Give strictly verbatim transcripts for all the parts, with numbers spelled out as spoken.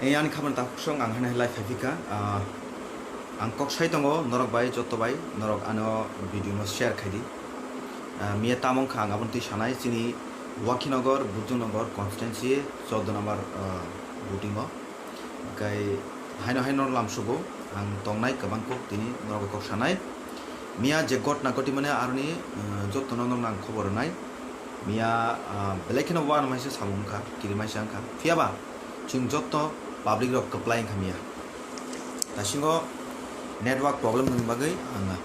Ei ani khabang takhuk song ang haino hai live phai phika. Ah, ang kok sai tongo norok bai, joto bai norok ano video no share khai di. Ah, miya tamo wngkha ang aboni twi sanai chini Wakhinagar, Bujungnogor constituency chordo number, ah, voting o. Hwnkhe haino haino lamsugo ang tongnai kwbang kok tini norok kok sanai. Miya je gotna goti mane aroni, ah, joto no norok ang khobor rwnai. Miya, ah, belai kheno uanamaisa samung wngkha, kirimaisa wngkha. Phiyaba chwng joto public rok kwplai wngkha miya. Dasingo network problem ni bagwi ang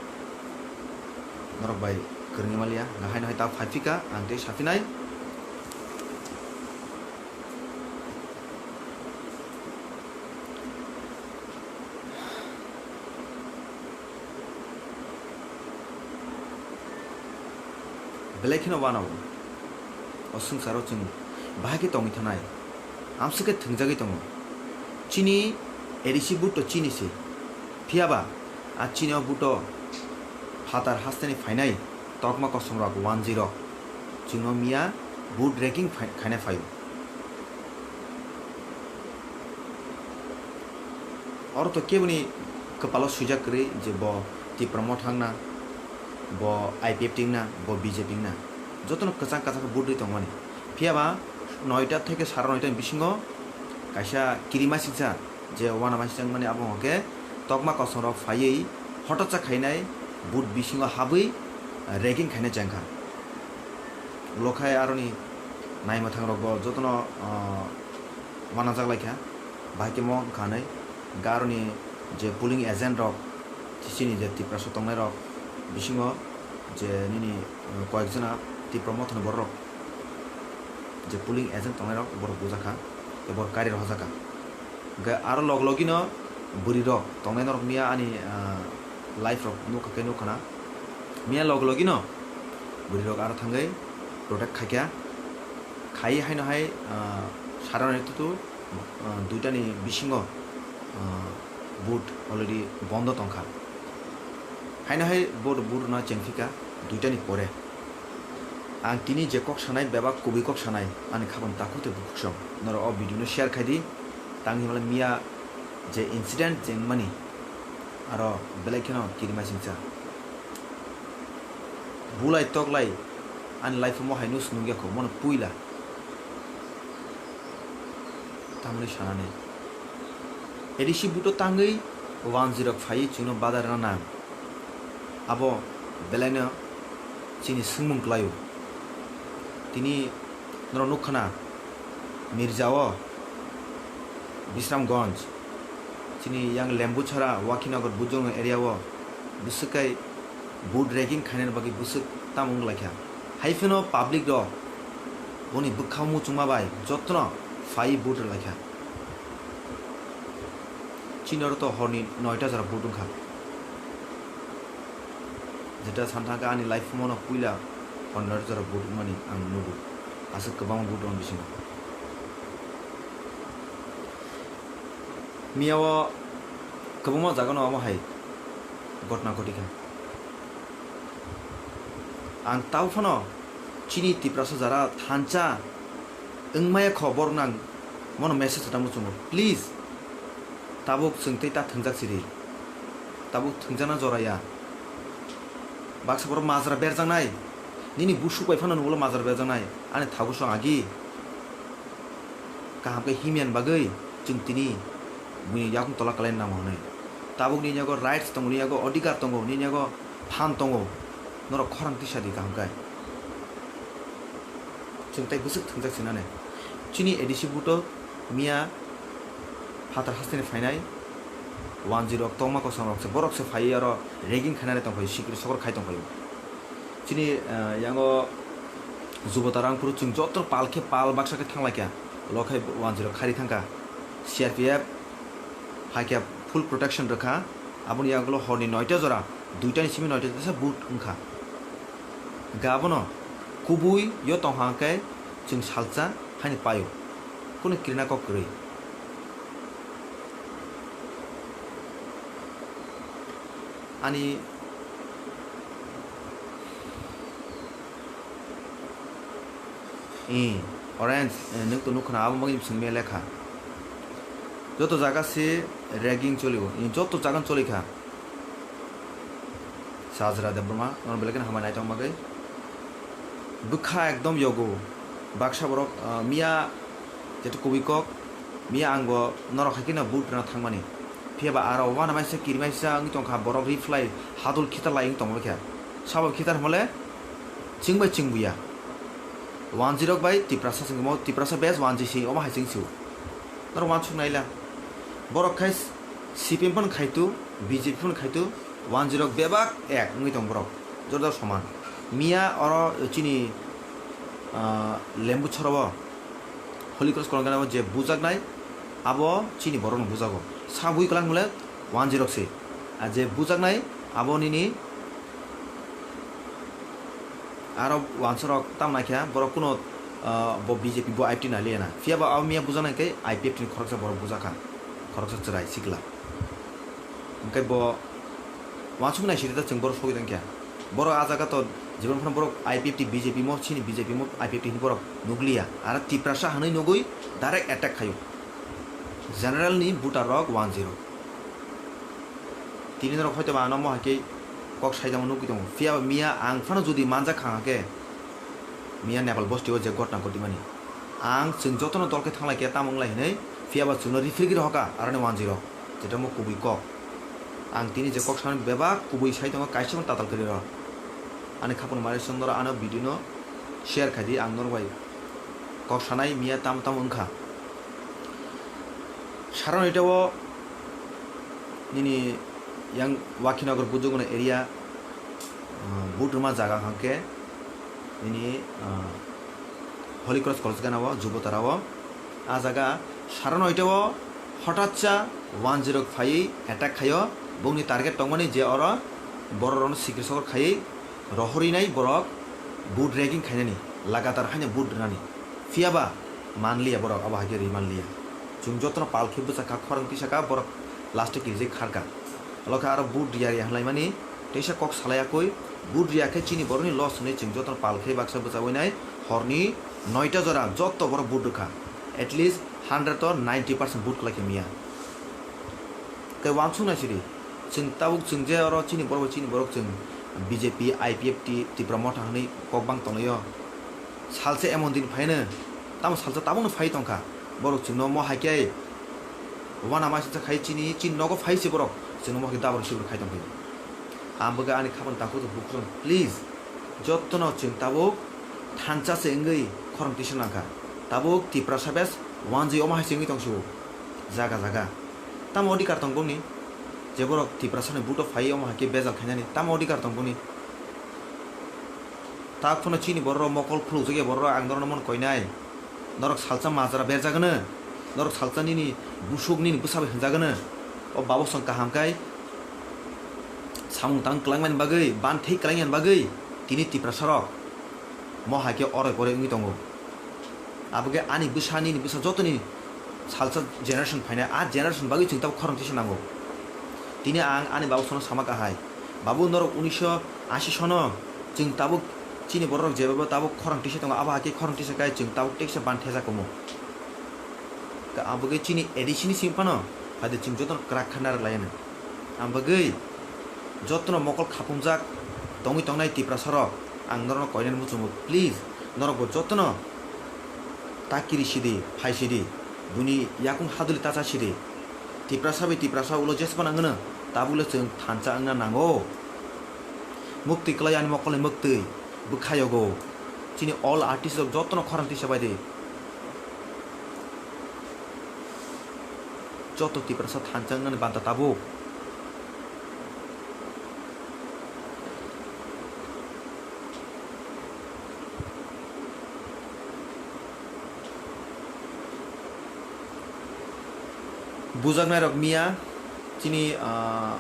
norok bai kwrwngwi maliya, haino hai ta phai phika ang tei saphinai. Belai kheno uanao o swngcharo chwng bahai khe tongwi thanai, amswk khe thwngjagwi tongo. Chini A D C vote to chini se, phiyaba a chini o vote o phatar hasteni phainai tokma kosom rok one zero chwngno miya vote raking phai-, khaina phaio. Oro to keboni kwpalo swijak kwrwi je bo Tipra Motha wngna, bo I P F T wngna, bo B J P wngna. Jotono kwchang kwchang khe vote rwi tongmani. Phiyaba noita theke sara noita ni bisingo kaisa kirimasingcha je uanamaisa wngmani abo hwnkhe tokma kosom rok phaiwi hototsa khainai vote bisingo habwi raking khainai chengkha. Ulo khai aroni naimwthang rok bo jotono, ah, uanajak laikha, bahai khe mo wngkha hinwi. Hwnkhe aroni je polling agent rok, chini je Tiprasa tongnai rok bisingo je nini, uh, koyek jona Tipra Mothani borok rok je polling agent tongnai rok borok bujakha, tei borok kari rohorjakha. Hwnkhe aro log logino bwrwi rok tongnai norok miya ani, uh, live rok nukha khe nukha na. Miya log logino bwrwi rok aro thangwi protect khaikha. Khai haino hai, ah, saranani tutu, ah, duitani bisingo, ah, vote already bondo tongkha. Haino hai vote, vote rwna chengphika duitani pore. Ang tini je kok sanai bebak kubui kok sanai ani khabang takhuk tei bukhuk song. Norok o video no share khai di. Tang himla miya je incident je wngmani aro belai kheno kirimasingcha. Bulai toklai ani life o mo hai no se nukya kho, mono puila. Tamoni sanani. A D C vote o tangwi wanjwi rok phaiwi chwngno badar rwna nang. Abo belaino chini swngmung kwlaio. Tini norok nukha na, Mirjao, Bisramganj, chini yang Lembuchara, Wakhinagar, Bujong area o bwswk kai vote raking khainani bagwi bwswk tamo wnglaikha. Hai phano public rok boni bwkha muchungma bai jotono phaiwi vote rwlaikha. Chini oro to horni noita jora vote wngkha. Jeta san thangkha ani life mono puila horni noita jora vote wngmani ang nugo. Aswk kwbangma vote rwng bisingo. Miya o kwbangma jaga no omo hai gotna goti kha. Ang tau phano chini Tiprasa jara thansa wngmaya kho borok nang mono message rwna muchungo. Please, tabuk chwng tei ta thwngjak siri. Tabuk thwngjakna jora ya. Baksa borok majra berjaknai. Nini busuk bai phano nugulo majra berjaknai. Ani thago song agi. Kaham khe himya ni bagwi chwng tini buini yakung tola kwlai nango hwnwi. Tabuk nini yago rights tongo, nini yago odhikar tongo, nini yago phan tongo. Norok khorang tisa di kaham khe. Chwng tei bwswk thwngjak sinani. Chini A D C buto miya phatar hasteni phainai wanjwi rok, tongma kosom rok se, borok se phaiwi aro ragging khainani tongphai, sikri sokor khai tongphai. Chini, eh, yango Jubota Rangphuru chwng joto pal khe pal baksa khe thanglaikha. Ulo khai wanjwi rok khari thangkha. C R P F hai khe full protection rwkha. Aboni yagulo horni noita jora, duitani simi noita jora boot wngkha. Hwnkhe abono kubui yo tongha hwnkhe chwng salsa haini paio. Kunu kirina kok kwrwi. Ee, orange, eh, nwng to nukha na, abo bagwi swngmaya lekha. Joto jaga se ragging cholio, joto jaga choli kha. Sajra Debbarma, nono belai kheno hambai naithok bagwi. Bwkha ekdom yogo. Baksa borok, ah, miya jeto kubui kok, miya ang bo norok hai kheno vote rwna thangmani. Phiya ba aro uanamasingcha kirimasingcha wngwi tongkha, borok reply hadul khitar lai wngwi tongma khe. Sabo khitar hwnmale chwng bai chwng buya. Wanjwi rok bai Tiprasa chwng omo Tiprasa base wanjwi se omo hai chwng se o. Norok uansuk naila. Borok khai C P M phano khaitu, B J P phano khaitu, wanjwi rok bebak ek wngwi tong borok. Jorda soman. Miya oro chini, ah, Lembu chorowo Holy Cross kolong gana je bujaknai, abo chini borokno bujago. Sa bui kwlangmole wanjwi rok se. A je bujaknai, abo nini aro wansarok tam naikha, borok kuno, ah, bo B J P bo I P F T nai liya na. Phiya ba abo miya bujaknai khe I P F T ni khoroksa borok bujakha. Khoroksa chwrai sikla. Hwnkhe bo uansuk nai sidi ta chwng borok sogwi tongkha. Borok ah jaga to jibon phano borok I P F T B J P mo chini B J P mo I P F T ni borok nukliya. Aro Tiprasa hwnwi nugwi direct attack khaio. General ni voter rok one zero. Tini norok hoito ba ano mo hai khe kok saijamo nugwi tongo. Phiya ba miya ang phano jodi manjak kha hwnkhe miya Nepal bosti o je gotna gotwi mani. Ang chwng jotono dol khe thanglai khe tamo wnglai hinwi phiya ba chwngno referee gwi rohorkha aroni one zero. Jeto mo kubui kok. Ang tini je kok sanani bebak kubui sai tongo, kaisa phano tatal kwrwi rw. Ani khapang mari song norok ano video no share khai di, ang norok bai kok sanai miya tamo tamo wngkha. Saron ita o nini yang Wakhinagar Bujuguna area, ah, vote rwma jaga hwnkhe nini, ah, Holy Cross College gana o Jubotara o. Ah jaga saro noita o hotatsa one zero phaiwi attack khaio. Bongni target tongmani je oro borok rokno sikir sokor khaiwi rohorwi nai borok vote ragging khainani, lagatar haino vote rwnani. Phiya ba manliya borok, abo hai khe rwi manliya. Chwng jotono pal khe bwchak kha, khorang tisa kha, borok last o kirijak kharkha. Olo khe aro vote riya riya hwnlaimani teisa kok salai yakwi, vote riya khe chini borokni loss hwnwi chwng jotono pal khe baksa bwchawi nai. Horni noita jora joto borok vote rwkha, at least hundred o ninety percent vote kwlai khe miya. Tei uansuk nai sidi, chwng tabuk chwng je oro chini borok bai chini borok chwng B J P, I P F T, Tipra Motha hwnwi kok bang tonglaio. Salsa emon din phaino, tamo salsa tabukno phai tongkha. Borok chwngno mo hai khe uanamasingcha khai chini, chini nogo phai se borok chwngno mo hai khe dabra sibra khai tongkha. Ang bwkha ani khapang takhuk tong bukhuk tong, please, jotono chwng tabuk thansa se wngwi khorang tisa nangkha. Tabuk Tiprasa bes wanjwi omo hai se wngwi tongsu jaga jaga. Tamo odhikar tong boni? Je borok Tiprasani vote o phai omo hai khe bejal khainani, tamo odhikar tong boni? Tak phano chini borok mokol khulukjakya borok ang norokno mon koinai. Norok salsa majra berjagano, norok salsa nini busuk nini bwsa bai hwnjagano. O babosong kaham khai samung tang kwlangmani bagwi, ban thwi kwlangmani bagwi tini Tiprasarok mo hai khe oroi poroi wngwi tongo. Abo khe ani bwsa nini bwsa jotoni salsa generation phainai, a generation bagwi chwng tabuk khorang tisa nango. Tini ang ani babosongno sama kahai, babu norok unisho ashi sono chwng tabuk chini borok jebebo tabuk khorang tisa tongo, abo hai khe khorang tisa kai chwng tabuk teksa ban thejak omo. Ka abo khe chini A D C ni simi phano hai de chwng jotono kwrak kha narwk laiyano. Ang bagwi jotono mokol khapumjak tongwi tongnai Tiprasarok, ang norokno koinani muchungo, please, norokbo jotono ta kiri sidi, phai sidi, buini yakung haduli ta cha sidi. Tiprasa bai Tiprasa ulo jespa nangwno, tabukle chwng thansa wngna nango. Muktwi kwlai ani mokolni muktwi, bwkha yogo. Chini all artist rok jotono khorang tisa bai di. Joto Tiprasa thansa wngnani banta tabuk. Bujaknairok miya chini, ah,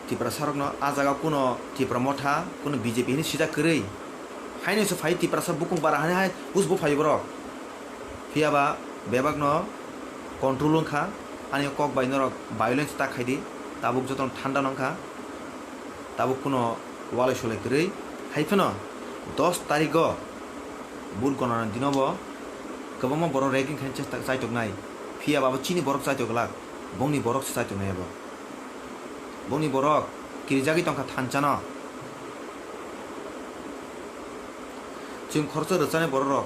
Tiprasarokno ah jaga kuno Tipra Motha, kuno B J P hinwi sijak kwrwi. Haino se phai Tiprasa bukung bara hani hai usbo phai borok. Phiya ba bebakno control wngkha, ani kok bai norok violence ta khaidi, tabuk jotono thanda nangkha, tabuk kuno walai solai kwrwi. Hai phano dos tarigo vote gonana dinobo kwbangma borok ragging khaina chesta, chaitok nai, phiya ba bo chini borok chaitok glak. Bongni borok se chai tongnai abo. Bongni borok kirijagwi tongkha thanchano. Chwng khoroksa rwchani bororok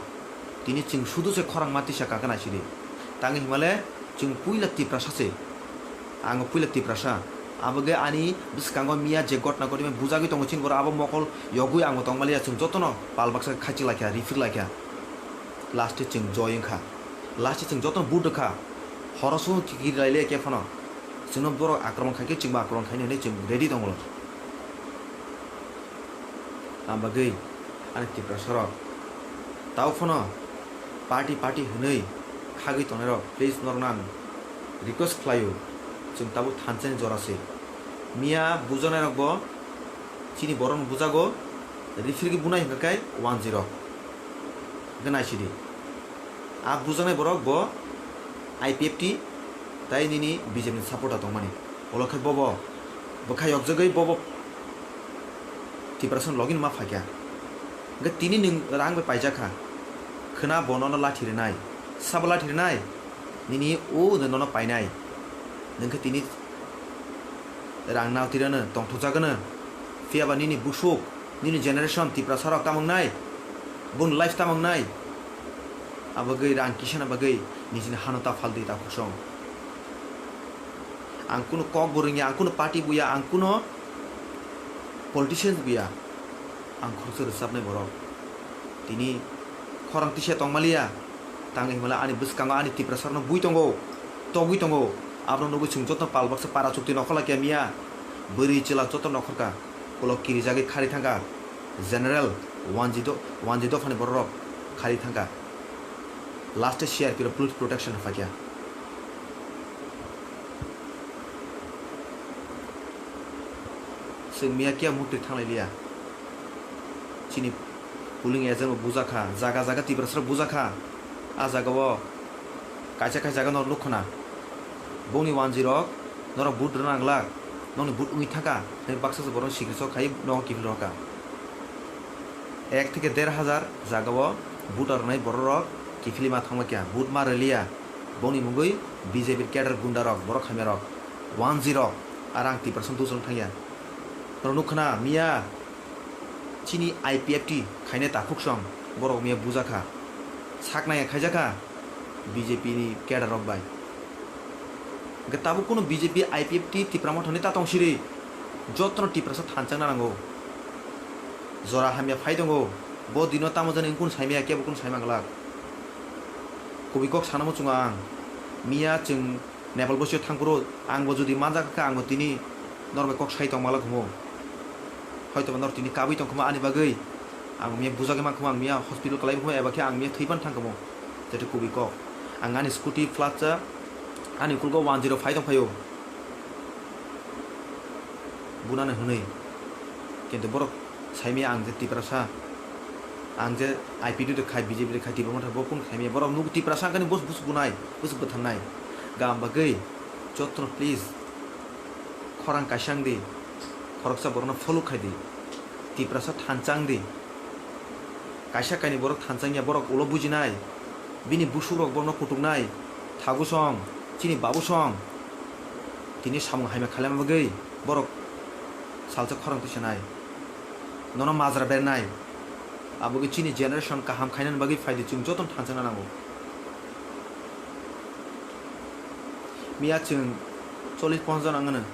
tini chwng sudu se khorang ma tisa kaka naisidi. Tangwi himale chwng puila Tiprasa se. Ang puila Tiprasa. Aboge ani bwskango miya je gotna gotwi bujagwi tongo chini borok abo mokol yogwi ang tongmaliya chwng jotono pal baksa khaichi laikha, rifir laikha. Last e chwng joy wngkha. Last e chwng jotono vote rwkha. Horo sung kiri laile khe phano. Chwngno borok akromon khaikhe chwngbo akromon khaini hwnwi chwng ready tongo. Ang bagwi ani Tiprasarok tau phano party party hwnwi khagwi tongnairok, please norokno ang request khlaio, chwng tabuk thanchani jora se. Miya bujanairokbo chini borokno bujago, rifirgwi bunai hwnkha khe wanjwi rok. Hwnkhe naisidi. A bujaknai borok bo I P F T tai nini B J P ni supporter tongmani. Olo khe bobo bwkha yokjagwi bobo Tiprasa ni logi nima phaikha. Hwnkhe tini nwng rang bai paijakha. Khwna bo nono lathi rwnai. Sabo lathi rwnai. Nini o de nono painai. Nwng khe tini rang naltirano tongthokjagano. Phiyaba nini busuk, nini generation Tiprasarok tamo wngnai? Boni life tamo wngnai? Abagwi rang kisana bagwi nijini hano ta phaldi ta khosong. Ang kuno kok bo rwngya, ang kuno party buya, ang kuno politicians buya. Ang khoroksa rwchapnai borok. Tini khorang tisa tongmaliya. Tangwi himala ani bwskango ani Tiprasarokno bui tongo, togwi tongo. Abono nugwi chwng joto pal baksa para chukti nokhorla khe miya. Bwrwi chwla joto nokhorkha. Ulo kirijagwi khari thangkha. General wanji do-, wanji dophani bororok khari thangkha. Last e C R P rok police protection phaikha. Chwng miya kiya mukti thanglai liya. Chini polling agent bo bujakha, jaga jaga Tiprasarok bujakha. A jaga o kaisa kaisa jaga norok nukho na. Bongni wanjwi rok norok vote rwna nanglak, nokni vote wngwi thangkha, tei baksa se borok sikiri sok khai nogo kiphil rokha. Ek theke der hajar jaga o vote rwnai borok rok kiphilwi ma thangma kya, vote ma rwliya. Bongni mungwi B J P cadre gunda rok, borok hamya rok, wanjwi rok, arang Tiprasa dusong thangya. Norok nukha na miya chini I P F T khainai takhuk song borok miya bujakha. Sak naiya khaijakha B J P ni cadre rok bai. Hwnkhe tabuk kuno B J P I P F T Tipra Motha ni ta tong siri. Jotono Tiprasa thanchang na nango. Jora hamya phai tongo. Bo dino tamo jani wngkun saimaya kebo kun saima glak. Kubui kok sana muchungo ang. Miya chwng Nepal bosio thangphuru ang bo jodi manjak kha, ang bo tini norok bai kok sai tong malak humo. Hoito ba nor tini kabui tong khuma ani bagwi. Ang miya bujagwi man khuma, ang miya hospital kalai khuma, eba khe ang miya thwi pan thang khamo. Jeto kubui kok. Ang ani scooty flat cha, ani ukulgo one zero phai tong phaio. Bunani hwnwi. Kintu borok saimaya ang je Tiprasa, ang je I P T de khai, B J P de khai, Tipra Motha bo kun khaimaya. Borok nuk Tiprasa kani bus bus bunai, bus bwtharnai. Gam bagwi jotono please khorang kaisa wng di, khoroksa borokno follow khai di, Tiprasa thanchang di. Kaisa kaini borok thanchang ya, borok ulo bujinai, bini busukrok borokno kutuknai, thagu song, chini babu song. Tini samung hamya khailama bagwi borok salsa khorang tisanai, nono majra bernai. Abogi chini generation kaham khainani bagwi phaidi, chwng jotono thanchana nango. Miya chwng chollish ponchash jon ang gwnang.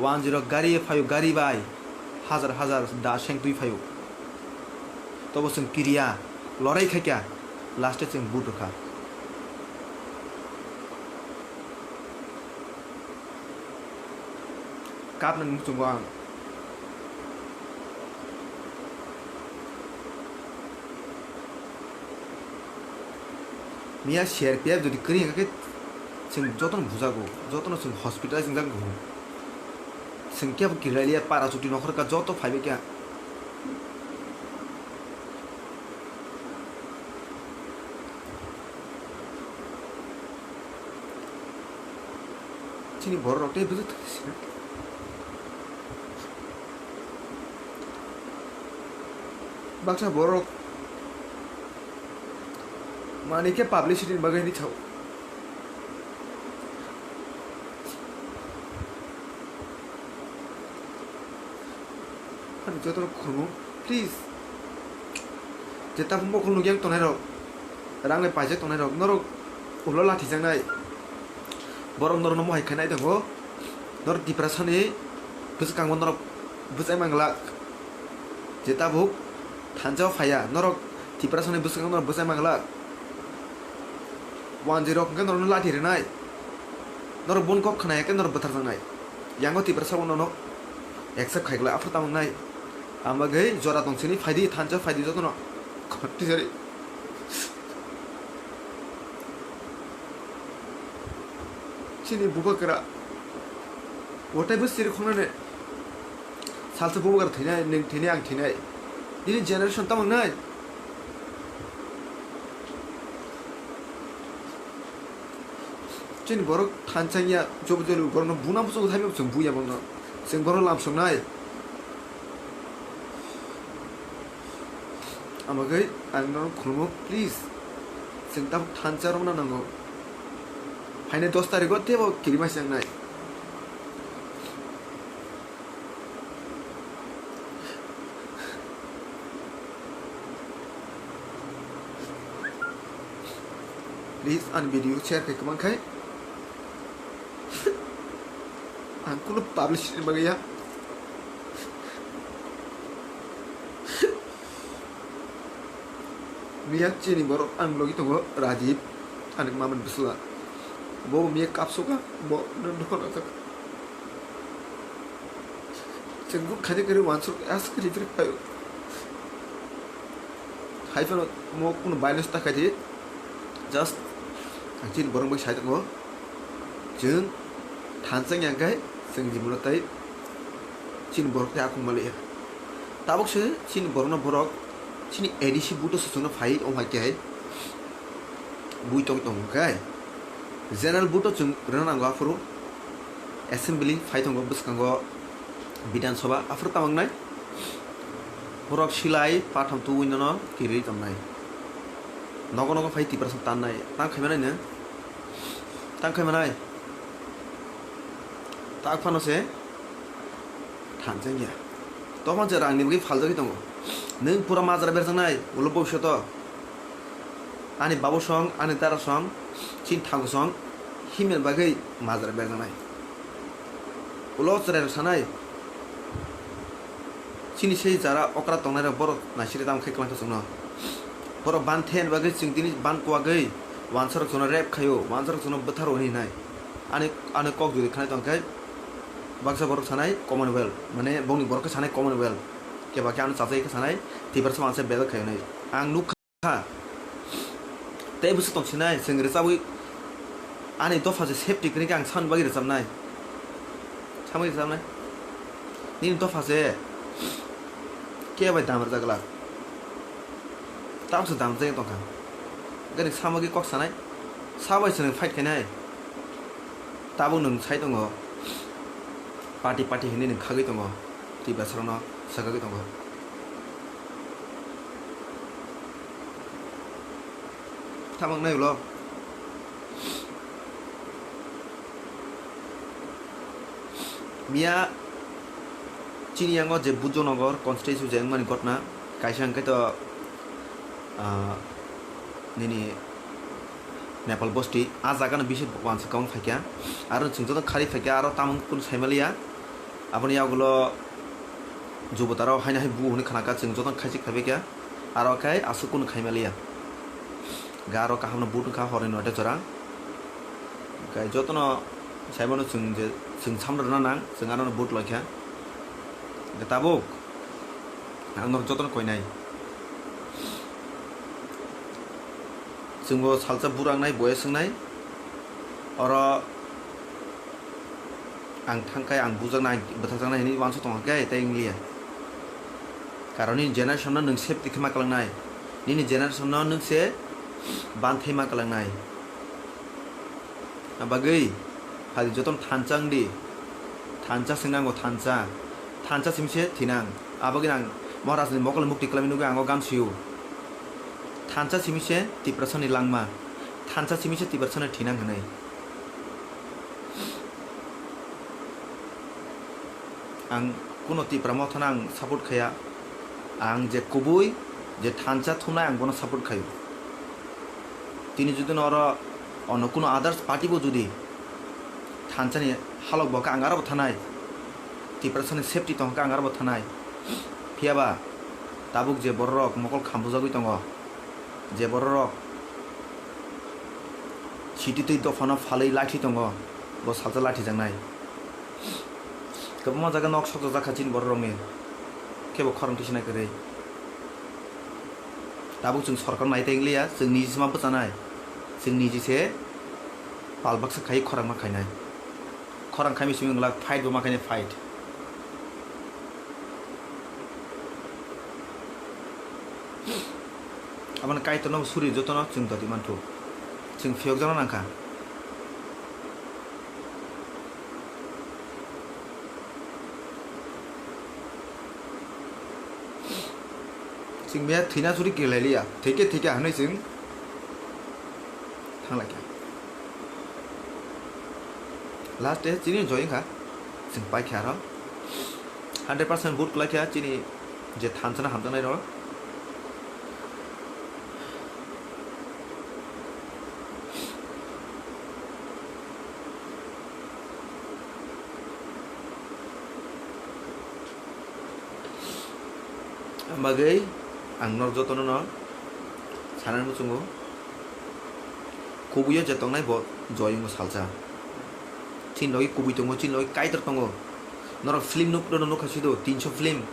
One zero gari phaio, gari bai hajar hajar da seng twi phaio. Tobo chwng kiriya, lorai khaikya, last e chwng vote rwkha. Kapnani muchungo ang. Miya C R P F jodi kwrwi hwnkhe chwng jotono bujago, jotono chwng hospitalize wngjak bo. Chwng kebo kirilaiya para chuti nokhorka joto phaibai kha. Chini borok rok tei bwswk thwi sina. Baksa borok manwi khe publicity ni bagwi hinwi sao. Jotono khulumung, please. Je tabuk mokol nukya tongnai rok, rang bai paijak tongnai rok, norok ulo lathi jaknai. Borok norok no mohai khainai tongo. Norok Tiprasani bwskango norok bwchai manglak. Je tabuk thansa o phaiya, norok Tiprasani bwskango norok bwchai manglak. Wanjwi rok hwnkhe norokno lathi rwnai. Norok boni kok khna ya khe norok bwthar jaknai. Yango Tiprasa bono no accept khai glak, aphuru tamo wngnai. Ang bagwi jora tong sini, phaidi, thansa phaidi jotono. Khorti jari. Chini bubagra. Wataibo siri khongnani. Salsa bubagra thwinai, nwng thwinai, ang thwinai. Nini generation tamo wngnai. Chini borok thansa wngya, jobo jori borokno buna bwskango thaibo chwng buya bono. Chwng borok lamsoknai. Amagwi ang norok khulumo, please. Chwng tabuk thansa rokno nango. Phainai dos tarikgo teibo kirima se wngnai. Please, ani video share khe kwbang khai. Ang kunu publicity ni bagwi ya. Miya chini borok ang logi tongo Rajib, ani mamani bwsla. Bo miya kapsuka, bo nang dukha nang. Chwng khaini kwrwi uansuk aswk khe rifrwi phaio. Hai phano mo kunu violence ta khaidi. Just ang chini borok bai sai tongo. Chwng thansa wngya khe chwng jibon tei chini borok tei akung maliya. Tabuk se chini borokno borok chini A D C buto swchwngno phai o hai khe hai bui tong tong khe general buto chwng rwna nango aphuru. Assembly phai tongo bwskango Bidhan Sabha, aphuru tamo wngnai? Borok silai patham tubui nono kirwi tongnai. Nogo nogo phai Tiprasa tannai. Tang khai manai no? Tang khai manai? Tak phano se thansa wngya. Tokon se rangni bagwi phaljagwi tongo. Nwng pura majra berjaknai, ulo bobishoto. Ani babu song, ani dara song, chini thagu song, himel bagwi majra berjaknai. Ulo chwrai rok sanai, chini sei jara okra tongnai rok borok naisiri tamo khai kwlangkha chwngno. Borok ban the bagwi chwng tini ban kuwagwi wansa rok chwngno rep khaio, wansa rok chwngno bwtharo hinwi hinai. Ani, ani kok jodi khanai tongkhe baksa borok sanai Commonwealth, mane bongni borok khe sanai Commonwealth. Keba khe ano chajai khe sanai Tiprasa wansa bedok khaio hinwi. Ang nuk kha. Tei bwswk tong sinai, chwng rwchabwi ani dopha se safety kwrwi khe ang samani bagwi rwchabnai. Samani rwchabnai. Nini dopha se khe bai dam rwjak glak. Tabuk se dam rwjak tong kha. Gani samagwi kok sanai. Sabai se nwng fight khainai. Tabuk nwng sai tongo. Party party hinwi nwng khagwi tongo. Tiprasa rokno swkagwi tongo. Tamo wngnai ulo. Miya chini yango je Buddhanagar constituency je wngmani ghotna, kaisa hwnkhe to, ah, nini Nepal bosti, ah jagano bisi wansa kwbang phaikha. Aro chwng joto khari phaikha, aro tamung kunu saimaliya. Aboni yagulo jubotaro haino hai bu hwnwi khnakha, chwng jotono khaisik phaibaikha, aro khe aswk kunu khaimaliya. Ga aro kahamno but wngkha horni noita jora. Hwnkhe jotono saimano chwng je, chwng samno rwna nang, chwng anono but loikha. Hwnkhe tabuk ang norok jotono koinai. Chwngbo salsa burangnai, boya swngnai. Oro ang thangkhai, ang bujaknai, ang bwtharjaknai hinwi uansuk tongkha khe tei wngliya. Karon nini generation no nwng safety khe ma kwlangnai, nini generation no nwng se banthai ma kwlangnai. Abagwi phaidi jotono thansa wngdi, thansa se nango, thansa, thansa simi se thinang. Abagwi ang Maharaj ni mokol mukti kwlai nugwi ang o gan sio. Thansa simi se Tiprasa ni langma, thansa simi se Tiprasa ni thinang hinwi. Ang Kuno Tipra Mothano ang support khaya. Ang je kubui, je thansa thumnai, ang bono support khayo. Tini jodi no oro ono kuno others party bo jodi thansani halok bo khe ang aro bo thanai. Tiprasani safety tong khe ang aro bo thanai. Phiya ba tabuk je bororok mokol khambujagwi tongo, je bororok siti twi dophano phalwi lathi tongo, bo salsa lathi jaknai. Kwbangma jaga nok sokjak jakha chini bororokni, kebo khorang tisina kwrwi. Tabuk chwng sorkar nai tei wng liya, chwng niji se ma bwchanai, chwng niji se pal baksa khai khorang ma khainai. Khorang khaimi simi wng glak fight bo ma khainai fight. Aboni Kaitorno suri jotono chwng doti manthu. Chwng phiyokjakna nangkha. Chwng miya thwina suri kelai liya. Thwike thwike hinwi chwng thanglaikha. Last day chini join kha. Chwng paikha aro. Hundred percent vote kwlaikha chini je thansano hamjaknairok. Ang bagwi ang norok jotono no sanani muchungo, kubuio je tongnai bo joy wngo salsa. Chini logi kubui tongo, chini logi Kaitor tongo. Norok film nuk-, no nukha sido, tinsho film,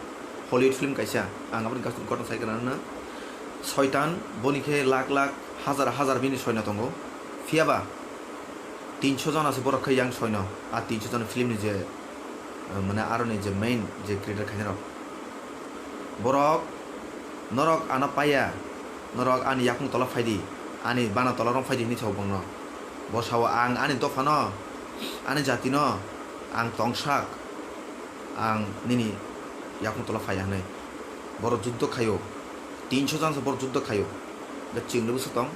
Hollywood film kaisa. Ang aboni gotong sai gana no. Soitan, boni khe lakh lakh, hazar hazar bini soino tongo. Phiya ba, tinsho jona se borok khe yang soino. A tinsho jona film ni je, eh, mane aroni je main je creator khainai rok. Borok, norok ano paiya, norok ani yakung tola phaidi, ani bana tola rok phaidi hinwi sao bongno. Bo sao ang ani dophano, ani jatino ang tongsak, ang nini yakung tola phaiya hinwi. Borok juddo khaio, tinsho jan se borok juddo khaio. Da chwngno bwswk tong,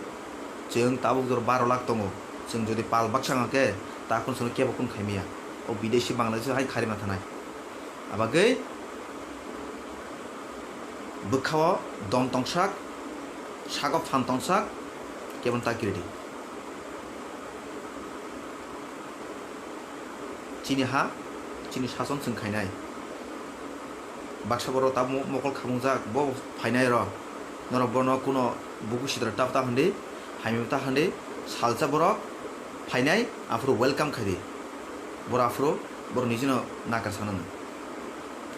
chwng tabuk jora baro lakh tongo, chwng jodi pal baksa wngkhe, ta khun chwngno kebo khun khaimaya. O bidesi Bangladesh hai kharima thanai. Abagwi bwkhao dom tongsak, sago phan tongsak, kebon ta kiridi. Chini ha, chini sason chwng khainai. Baksa borok tabuk mokol khamungjak, bo phainai ro. Norok bono kuno buku sidra ta ta hwndi, hamya ta hwndi, salsa borok phainai, aphuru welcome khaidi. Borok aphuru borok nijino nakar sanani.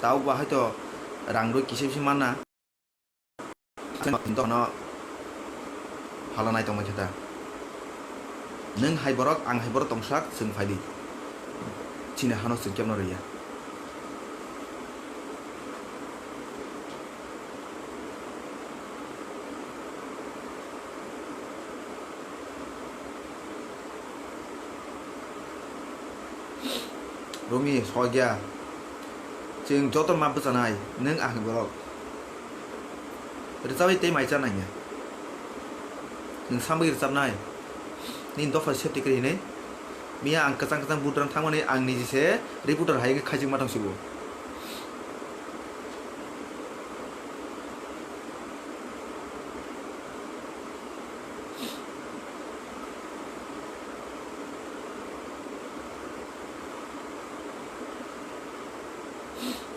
Tabuk bo haito rang rwi kisa bisi manna. Dono hala nai tongma khe ta. Nwng hai borok, ang hai borok tongsak, chwng phaidi. Chini hano chwng kebno rwya. Rumi sogya, chwng joto ma bwchanai, nwng ang borok. Rwchabwi tei mai cha nangya. Nwng samwi rwchabnai. Nini dopha safety kwrwi hinwi. Miya ang kwchang kwchang budrang thangmani ang niji se reporter hai khe khaijak ma tong sibo.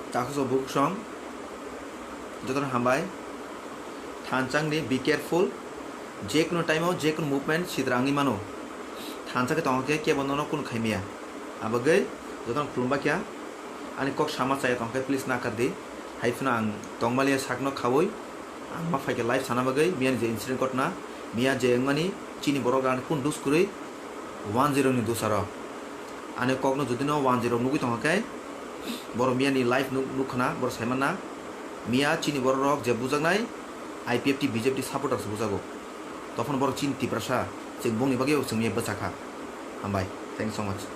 Takhuk bukhuk song, jotono hambai. Thansa wngdi, be careful. Jekunu time o, jekunu movement sidra wngwi mano. Thansa khe tongkhe kebo nono kunu khaimaya. Abagwi jotono khulumba khe ani kok sama chaya tongkhe please nakar di. Hai phano ang tongmaliya sakno khaui. Ang ma phaikhe live sana bagwi, miya ni je incident ghotna, miya je wngmani chini borok rani phone dus kwrwi one zero ni dusaro. Ani kokno jodi no one zero nugwi tongkha khe, borok miya ni live nuk-, nukkhana, borok saimanna. Miya chini borok rok je bujaknai, I P F T, B J P supporters bujago. Tophano borok chini Tiprasa, chwng bongni bagwi chwng miya bwchakha. Hambai. Thank you so much.